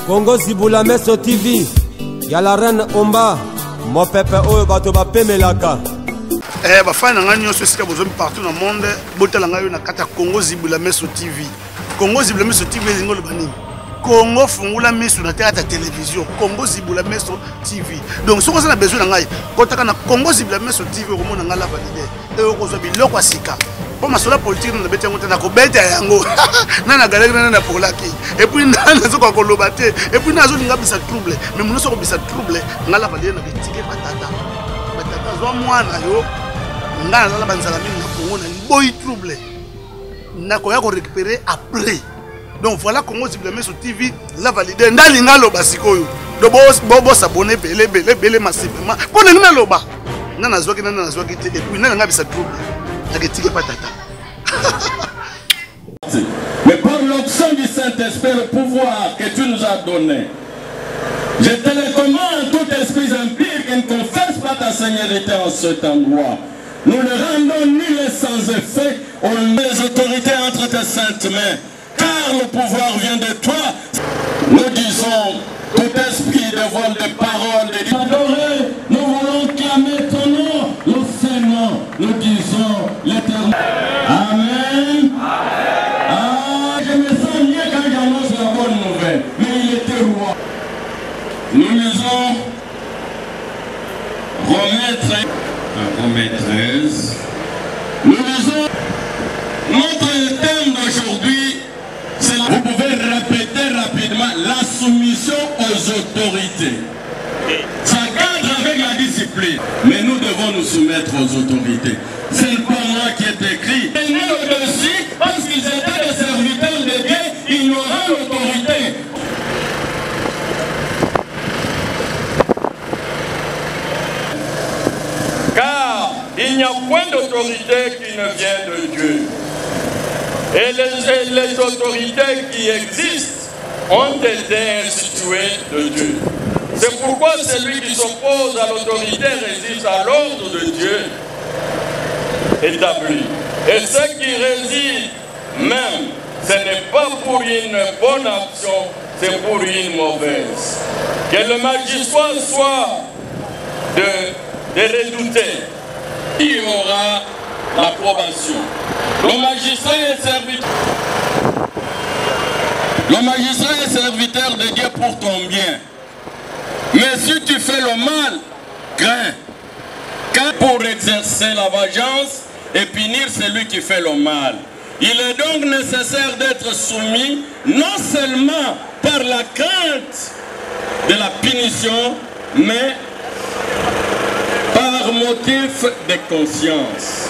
Congo Zibula Meso TV ya la reine Omba mopepe oyo bato bapemelaka. Eh, bafani na ngai nyonso esika bozomi partout na monde botala ngai oyo na kati ya Congo Zibula Meso TV. Congo Zibula Meso TV elingi oloba nini? Congo fungula miso na théâtre ya télévision Congo Zibula Meso TV. Donc soki oza na besoin na ngai kotaka na Congo Zibula Meso TV okomona ngai la valide e okozwa biloko ya sika mpo masolo ya politike nano nabeti yango te nakobeta yango na nagalaki nana napolaki epuis na nazokoka koloba te epuis na azolinga bisa trouble mais monoso akobisa trouble ngai la valide na bitike batata batata zwa mwana yo ngai nalala banzala mingi na kongo na liboyi trouble nakoya ko récupérer après donc voilà congo zibla meso tv la valide ndalinga aloba sikoyo donc bosabone ebele ebele ebele massivement mpo na nini naloba nga nazwaki nani nazwaki te epuis nani nga bisa trouble naketike pa tata. Mais par l'onction du Saint-Esprit, le pouvoir que tu nous as donné, je te le commande, tout esprit impur qui ne confesse pas ta seigneurie en cet endroit. Nous le rendons nul et sans effet au les autorités entre tes saintes mains, car le pouvoir vient de toi. Nous disons, tout esprit de vol de parole, de adorer, nous voulons clamer ton nom, le Seigneur, nous disons l'éternel. Amen. Ah, je me sens mieux quand j'annonce la bonne nouvelle, mais il était roi. Nous lisons Romains 13, Romains 13. Nous lisons notre thème d'aujourd'hui, c'est vous pouvez répéter rapidement la soumission aux autorités. Ça cadre avec la discipline, mais nous devons nous soumettre aux autorités. C'est pas moi qui est écrit. Et nous au-dessus, parce qu'ils étaient des serviteurs de Dieu, ignorant l'autorité. Car il n'y a point d'autorité qui ne vient de Dieu. Et les, et les autorités qui existent ont été instituées de Dieu. C'est pourquoi celui qui s'oppose à l'autorité résiste à l'ordre de Dieu établi. Et ce qui résiste même, ce n'est pas pour une bonne action, c'est pour une mauvaise. Que le magistrat soit de, de redouter. Il y aura l'approbation. Le magistrat est serviteur. Le magistrat est serviteur de Dieu pour ton bien. Mais si tu fais le mal, crains. Car pour exercer la vengeance et punir celui qui fait le mal. Il est donc nécessaire d'être soumis non seulement par la crainte de la punition, mais par motif de conscience.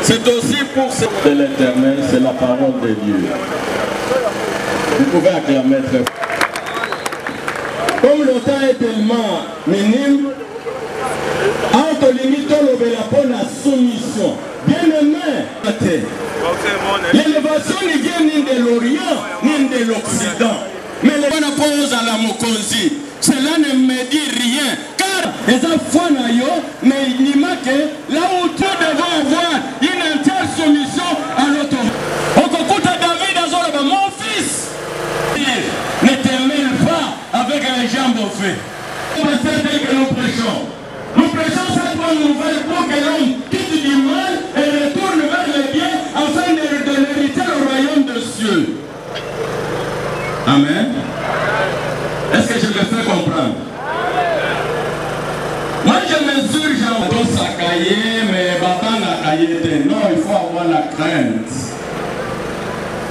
C'est aussi pour ce de l'éternel, c'est la parole de Dieu. Vous pouvez acclamer très fort. Comme le temps est tellement minime, awa tolingi tolobela mpo na soumission. Bien-aimé, l'élévation ne vient ni de l'Orient ni de l'Occident. Mais le wana mpo ozala mokonzi, cela ne me dit rien. Car eza foi na yo, mais ndima ke là où tu devons avoir une entière soumission à l'autorité. Okokuta David azoloba, mon fils, ne te mêle pas avec les jambes au feu. C'est que nous prêchons. Nous prêchons cette bonne nouvelle pour que l'homme quitte du mal et retourne vers le bien afin de, de l'hériter le royaume de cieux. Amen. Est-ce que je me fais comprendre? Moi, je mesure Jean mais Non, il faut avoir la crainte.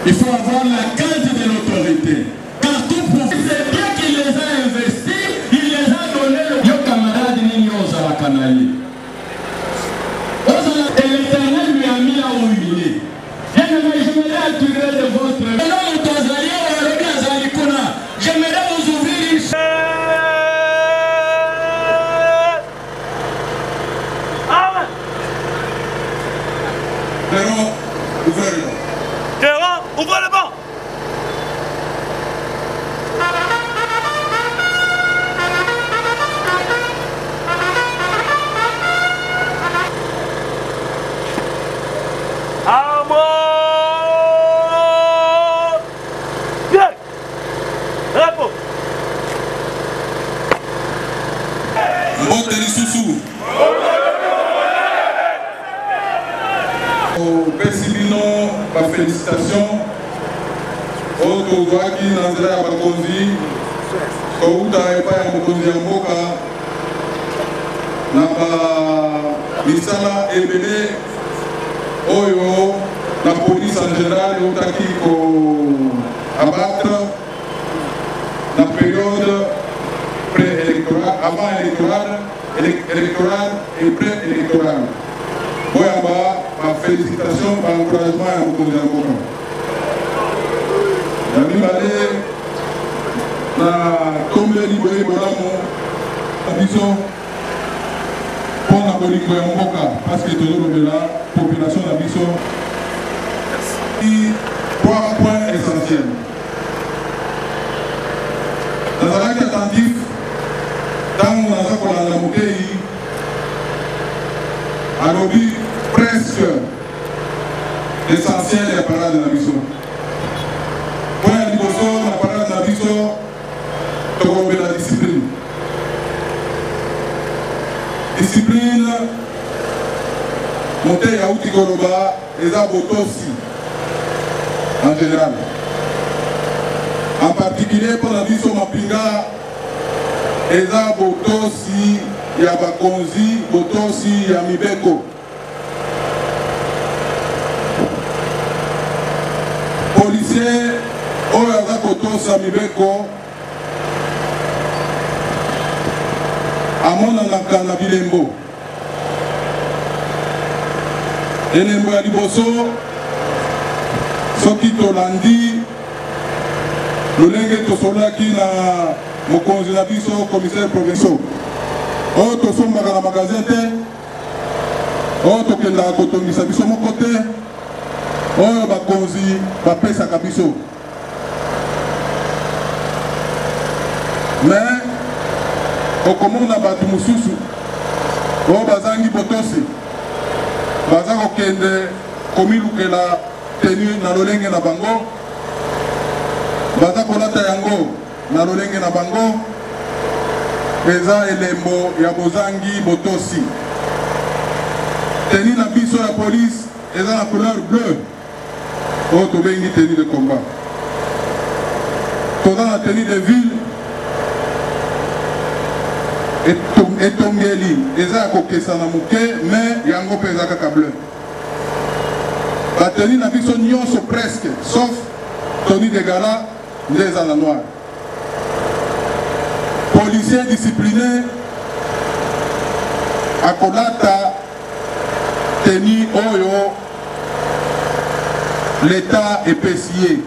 Il faut avoir la crainte de l'autorité. Car tout pour c'est Dieu qui les a investis, il les a donné le yo camarade nini ozalaka na ye. Ozala et l'Éternel lui a mis là où il est. Bien-aimé, j'aimerais attirer de votre lelo moto azali awa alobi azali kuna. J'aimerais vous ouvrir une Terrain, ouvrez le banc. Terrain, ouvrez le banc. Mbote lisusu. Opesi bino ba felicitations oyo tozwaki na nzela ya bakonzi kouta epai ya mokonzi ya mboka na ba misala ebele oyo na police en general eutaki ko abattre na periode pré-électorale, avant électorale, électorale et pré-électorale. Boyamba ba félicitations, ba encouragement ya mokonzi ya mboka. Ya mibale na tombeli boye bolamu na biso mpo na bolingo ya mboka parce que tozolobela population na biso. Trois points essentiels. Nazalaki attentif ntango naza kolanda motei alobi presque essentiel ya parade na biso. Point ya liboso na parade na biso tokombela discipline. Discipline motei auti koloba eza botosi en général en particulier mpo na biso mapinga eza botosi ya bakonzi botosi ya mibeko policier oyo aza kotosa mibeko amonanaka na bilembo Elembo ya liboso, soki tolandi lolenge tosololaki na mokonzi na biso commissaire provincial oyo tosombaka na magasin te, oyo tokendaka kotongisa biso moko te, oyo bakonzi bapesaka biso. Mais okomona bato mosusu oyo bazangi botosi baza kokende komilukela tenue na lolenge na bango, baza kolata yango na lolenge na bango, eza elembo ya bozangi botosi. Tenue na biso ya police eza na couleur bleu oyo tobengi tenue de combat. Toza na tenue de ville etongeli eza ya kokesana moke mais yango mpe eza kaka bleu. Bateni na biso nyonso presque sauf tenue de gala nde eza na noir. Policier discipliné akolata tenue oyo l'Etat epesi ye.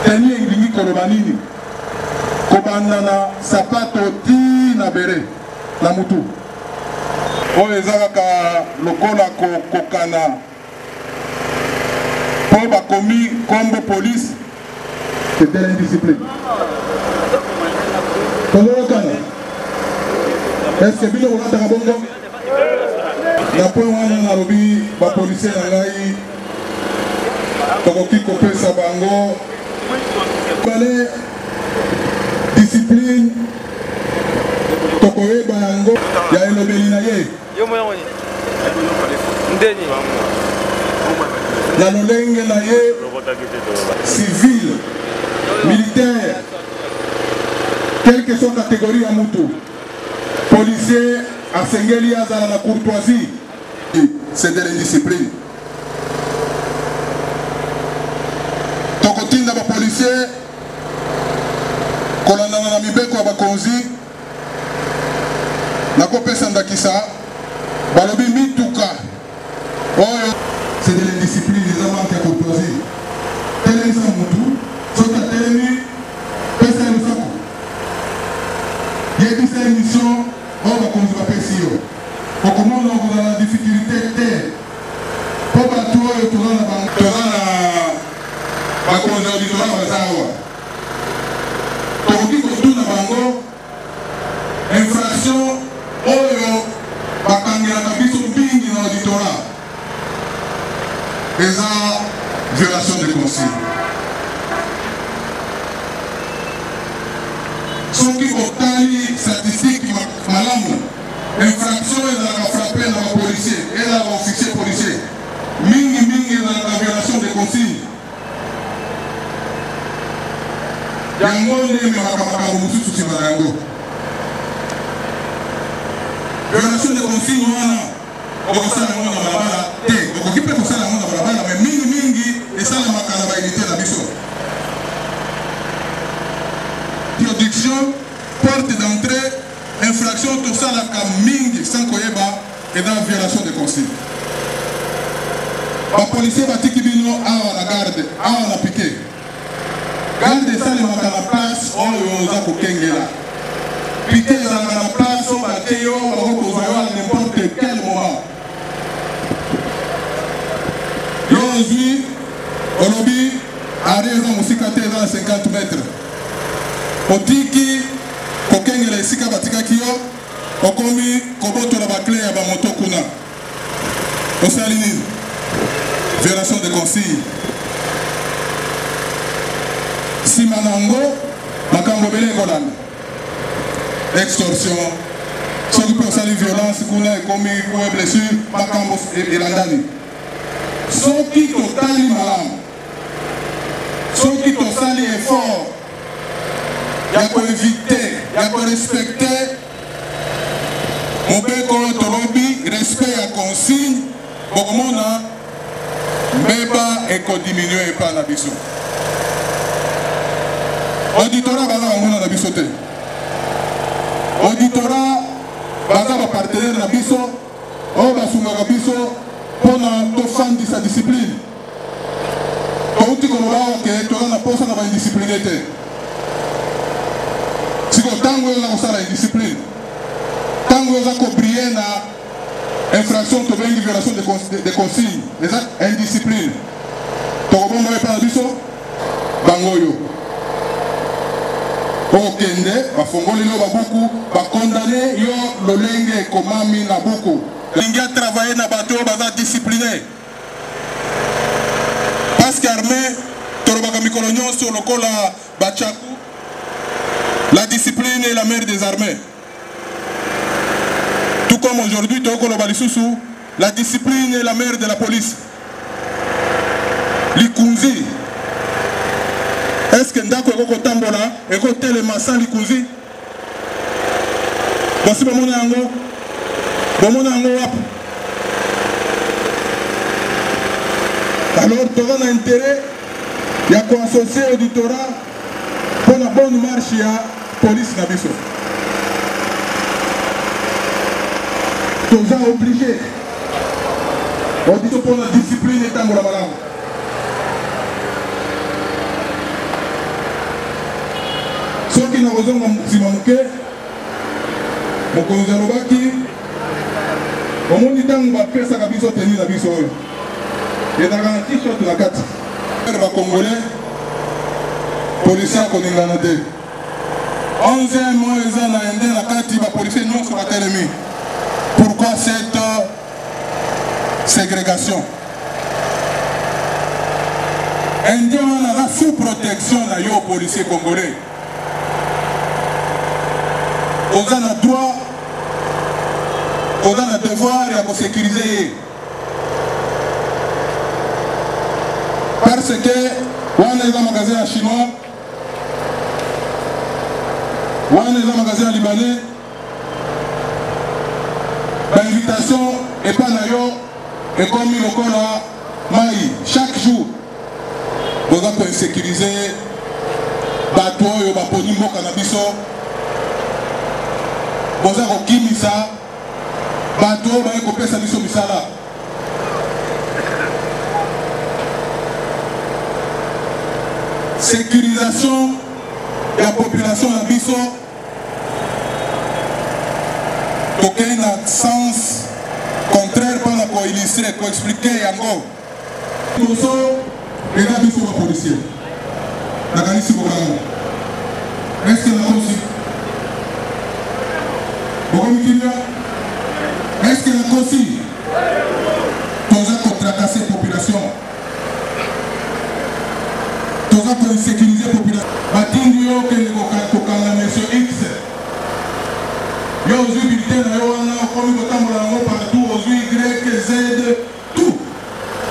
Tenue elingi koloba nini? Kobanda na sapato ti na beret na mutu. Oyo eza kaka lokola kokokana po bakomi kombo police c'est de l'indiscipline. Tozoyokana? Est-ce que bino bolataka bongo? Na point wana nalobi ba policiers na ngai tokoki kopesa bango bale discipline tokoyeba yango ya elobeli na ye na lolenge na ye civil militaire quelle que soit catégorie ya mutu policier asengeli azala na courtoisie c'est de l'indiscipline tokotinda bapolicier kolandana na mibeko ya bakonzi nakopesa ndakisa balobi mituka oyo c'est de l'indiscipline eza manque ya courtoisie telemisa mutu soki atelemi pesa ye losako yebisa ye mission oyo bakonzi bapesi yo okomona okozala na difficulté te mpo bato oyo toza na toza na bakonzi ya auditorat baza awa tokoki kotuna bango infraction oyo bakangelaka biso mingi na auditorat eza violation de consigne. Soki otali statistique malamu, Infraction ezalaka frappe na ba policiers, ezala ba officiers policiers. Mingi mingi ezalaka violation de consigne. Yango nde ememaka makambo mosusu nsima na yango. Violation de consigne wana okosala yango na balabala te, okoki mpe kosala yango na balabala, mais mingi mingi esalamaka na ba unité na biso. Production, porte d'entrée, infraction tosalaka mingi sans koyeba eza violation de consigne. Ba policiers batiki bino awa na garde, awa na piquet. Garde esalemaka na place oyo oza kokengela. Piquet ezalaka na place oyo batie yo, bakoki kozwa yo à n'importe quel moment. Yo ozwi olobi arrêt eza mosika te, eza na 50 mètres. Otiki kokengela esika batikaki yo, okomi kobotola ba cle ya ba moto kuna. Osali nini? Violation de consigne. Sima na yango makambo ebele ekolanda. Extorsion, soki mpe osali violence kuna ekomi coup blessure, makambo elandani. Soki totali malamu, soki tosali effort ya koevite, ya korespecte mobeko oyo tolobi, respect ya consigne, bokomona mbeba ekodiminue epai na biso. Auditorat baza banguna na biso te. Auditorat baza ba partenaire na biso oyo basungaka biso mpona tofandisa discipline. Touti koloba awa ke toza na posa na ba indiscipline te. Sikoyo ntango oyo oza kosala indiscipline, ntango oyo oza kobrille na infraction tobengi violation de consigne, eza indiscipline, tokobomba yo epai na biso bango oyo okende bafongoli yo babuku, bakondane yo lolenge ekomami na buku. Lingi atravaille na bato oyo baza discipline. Parce que armée tolobaka mikolo nyonso lokola bachaku, la discipline est la mère des armées. Tout comme aujourd'hui tokoloba lisusu la discipline est la mère de la police. Likunzi, est-ce que ndako ekoki kotambola, ekotelema sans likunzi? Bosi bomona yango? Bomona yango wapi? Alors toza na intérêt ya koassocie auditorat mpo na bonne marche ya police na biso. Toza obligé audito mpo na discipline etambola malamu. Soki nakozonga nsima moke, mokonzi alobaki, omoni ntango bapesaka biso teni na biso oyo ezalaka na t-shirt na kati. Ba Congolais, policier akoningana te. 11e oyo eza na Inde na kati, ba policier nyonso batelemi. Pourquoi cette ségrégation? Indien wana aza sous protection na yo policier congolais. Oza na droit, oza na devoir ya kosécuriser ye. Parce que wana eza magasin ya chinois, wana eza magasin ya libanais, ba invitation epa na yo ekomi lokola mai chaque jour. Boza ko insécuriser bato oyo baponi mboka na biso, boza kokimisa bato oyo baye kopesa biso misala. Sécurisation ya population na biso tokei na sens contraire mpona koillustre, koexplike yango. Liboso eza biso ba policier, nakanisi kokanga eske nakosi? Bokomi kimia? Eske nakosi? Toza kotracase population, toza koinsécuriser population. Batindi yo okende kokanga monsieur X, yo ozwi bulletin na yo wana. Okomi kotambola yango partout, ozwi Y, Z, tout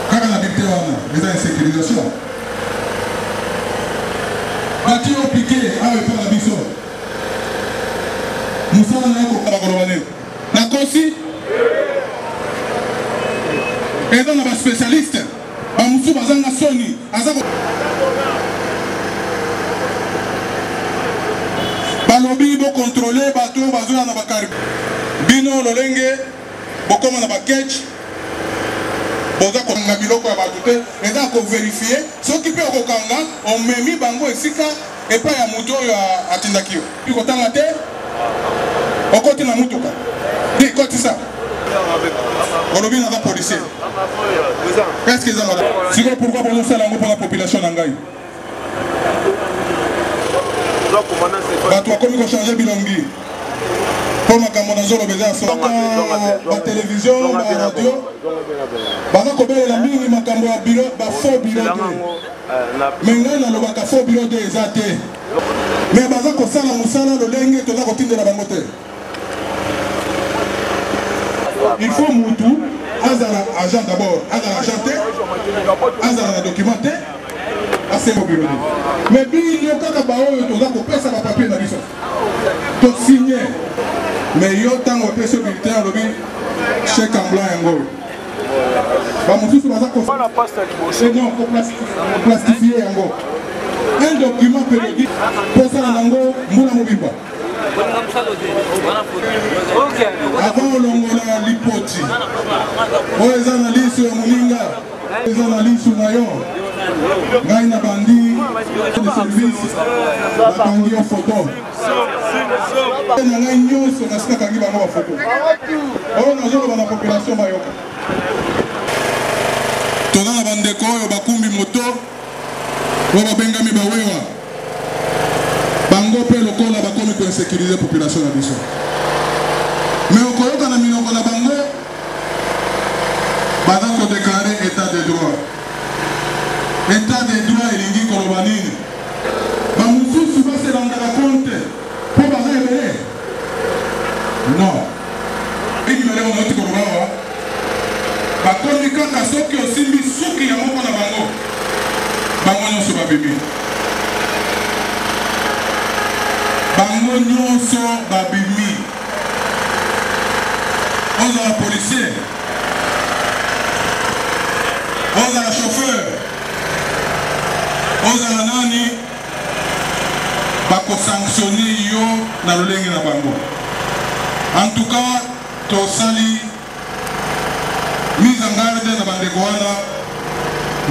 kaka na bulletin wana. Eza insécurisation. Bati yo pike awa epai na biso, mosala na yo bakoloba nini? Nakosi? Eza na baspécialiste bamosusu bazanga soni, aza balobi bokontrole bato oyo bazoya na bakari bino lolenge bokoma na baketch, boza kokanga biloko ya bato te. Eza koverifie soki mpe okokanga, omemi bango esika epai ya moto oyo atindaki yo. Kotanga te, okoti na mutuka te, kotisa, olobi naza policier. Est ce que eza malamu? Sikoyo pourquoi bozosala yango? Mpona population na ngai, bato bakomi kochange bilongi mpo makambo nazoloba eza ya solo. Batelevizio, baradio baza kobelela mingi makambo ya bureau, bafaux bureau te. Me ngai nalobaka, faux bureau te eza te, me baza kosala mosala lolenge toza kotindela bango te. Il faut mutu azala agent d'abord, azala agent te, azala na document te, asembo bureau te. Mais bino kaka baoyo toza kopesa bapapier na biso, tosigne, mais yo ntango opesi yo bulletin, olobi chèque en blanc yango oyo. Bamosusu baza non koplastifie yango, un document périodique mposala nango mbula mobimba. Avant olongola lipoti oyo eza na liso ya moninga, eza na liso na yo. Ngai na bandi de service, bakangi yo foto na ngai nyonso, nasi nakangi bango bafoto oyo nazoloba na population bayoka. Toza na bandeko oyo bakumbi moto oyo babengami bawewa, bango mpe lokola bakomi koinsécurize population na biso. Me okoyoka na minoko na bango baza kodeklare état de droit. État de droit elingi koloba nini? Bamosusu baselandaka compte mpo baza ebele. Non, ekimele bango koloba awa, bakomi kaka soki osimbi suki ya moko na bango, bango nyonso babimi, bango nyonso babimi. Ozala policier, ozala chauffeur, ozala nani, bakosanctionne yo na lolenge na bango. En tout cas, tosali mise en garde na bandeko wana.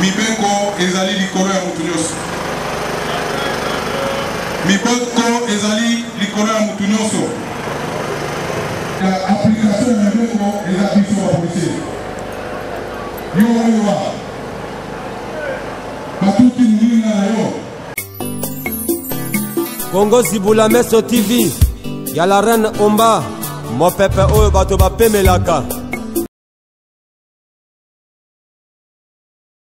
Mibeko ezali likolo ya motu nyonso, mibeko ezali likolo ya motu nyonso. Application ya mibeko eza biso bapolisier. Yo oyo batuti moninga na yo. Kongo Zibula Meso TV ya la reine Omba, mopepe oyo bato bapemelaka.